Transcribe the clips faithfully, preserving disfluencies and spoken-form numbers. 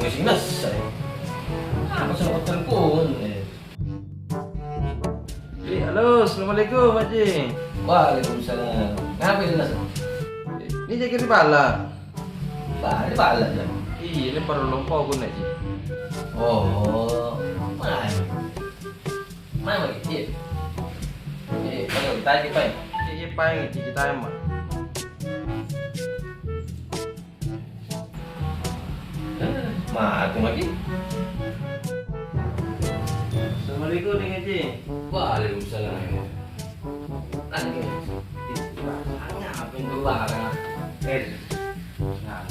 Sinessai. Apa sih hotelku? Eh. Eh, halo, assalamualaikum, Haji. Waalaikumsalam. Ngapa ini, Nas? Eh, ini jadi ri balla. Bah, ri balla, Jang. Iya, ini parallu lompo aku, Haji. Oh, mana? Mana, Mas? Iya. Iya, iya, paling kita aja, Pak. Iya, iya, paling kita aja, Mak. Eh, mati lagi. Assalamualaikum, Neng Haji. Waalaikumsalam. Lagi. Hanya apa yang keluar? Eh, nah.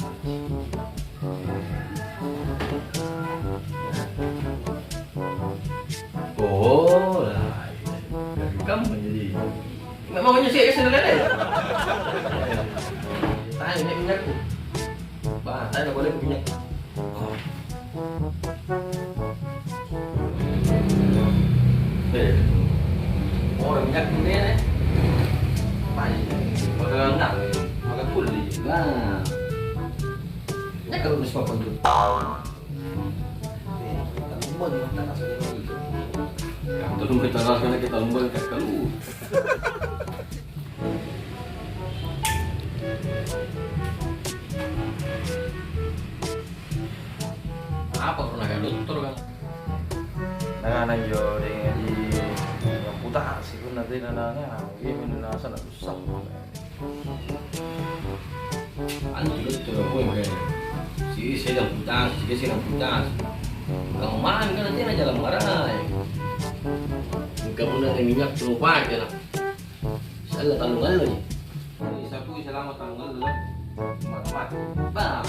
Oh, lah, iya. Dari kamu jadi. Memang punya sih, sini lele. Tanya minyak, minyakku. Bah, tanya boleh minyak. Oh. Eh, orang minyak ini, eh. Baik. Maka enggak, maka kulit. Nah. Ya, kalau harus papan tuh. Yang tolong kita rasa, kita lomba kita keluar. Apa pernah kayak dokter kan? Nah, nah, yo, dengan di yang putar sih, pun nanti nana, iya, minum nasa, nak susah. Antu lettu rokoi makanya. Siri sedang putas, siri sedang putas. Kau mana kan nanti na jalan marai. Engka punna ri minyak tu pake na. Salla tallung allo ji. Jadi satu selama tallung allo lah. Mati-mati. Bah.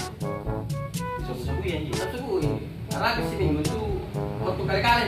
Sabu-sabu ya ji. Sabu ini. Araka siminggu tu waktu kale-kale.